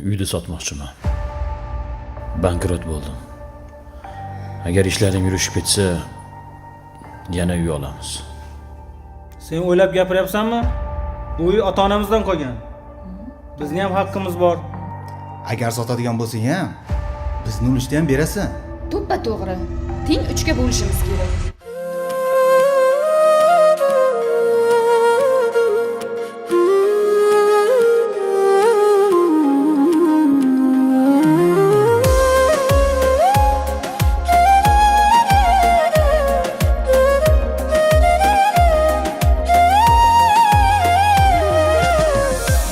Uyni sotmoqchiman. Bankrot bo'ldim. Agar ishlarim yurishib ketsa, yana uy olamiz. Sen o'ylab gapiryapsanmi? Bu uy ota-onamizdan qolgan. Bizni ham haqqimiz bor. Agar sotadigan bo'lsang ham, bizni ulushni ham berasan. To'ppa to'g'ri. Teng 3 ga bo'lishimiz kerak.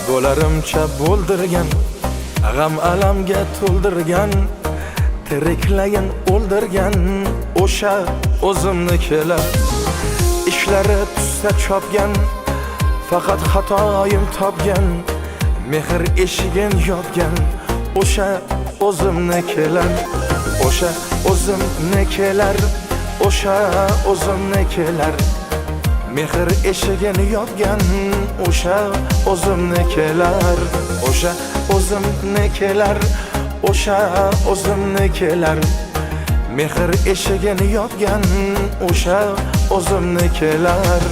Bo'larimcha bo'ldirgan, g'am alamga to'ldirgan, tiriklayin o'ldirgan o'sha o'zimnikilar. Ishlari tushsa chopgan, faqat xatoyim topgan, mehr eshigin yopgan o'sha o'zimnikilar. O'sha o'zimnikilar, o'sha o'zimnikilar, mehr eshigini yopgan o'sha o'zimnikilar. O'sha o'zimnikilar, o'sha o'zimnikilar, mehr eshigini yopgan o'sha o'zimnikilar.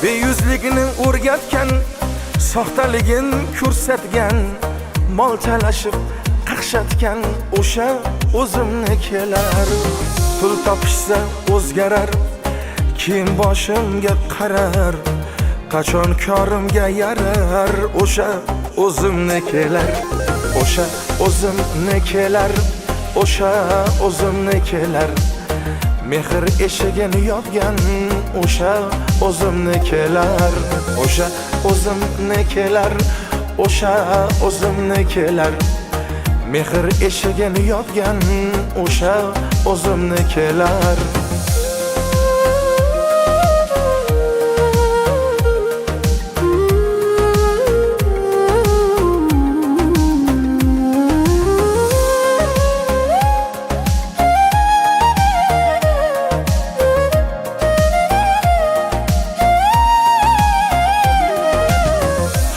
Beyuzligini o'rgatgan, soxtaligin ko'rsatgan, mol talashib qaqshatgan o'sha o'zimnikilar. Pul topishsa o'zgarar, keyin boshimga qarar, qachon korimga yarar o'sha o'zimnikilar. O'sha o'zimnikilar, o'sha o'zimnikilar, mehr eshigini yopgan o'sha o'zimnikilar. O'sha o'zimnikilar, o'sha o'zimnikilar, mehr eshigini yopgan o'sha o'zimnikilar.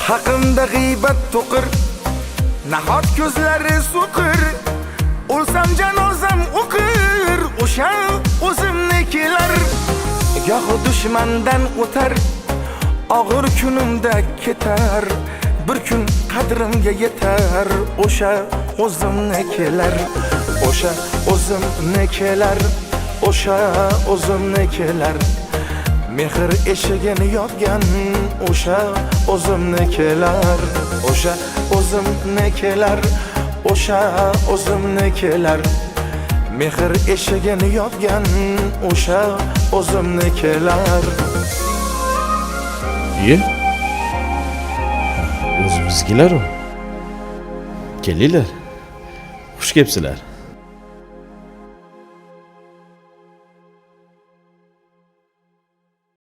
Haqimda g'iybat to'qir, nahot ko'zlari so'qir, o'lsam janozam o'qir o'sha o'zimnikilar. Gohi dushmandan o'tar, og'ir kunimda ketar, bir kun qadrimga yetar o'sha o'zimnikilar. O'sha o'zimnikilar, o'sha o'zimnikilar, mehr eshigini yopgan o'sha o'zimnikilar. O'sha o'zimnikilar, o'sha o'zimnikilar, mehr eshigini yopgan o'sha o'zimnikilar. Iye? O'zimiznikilar u. Kelinglar. Xush kelibsizlar.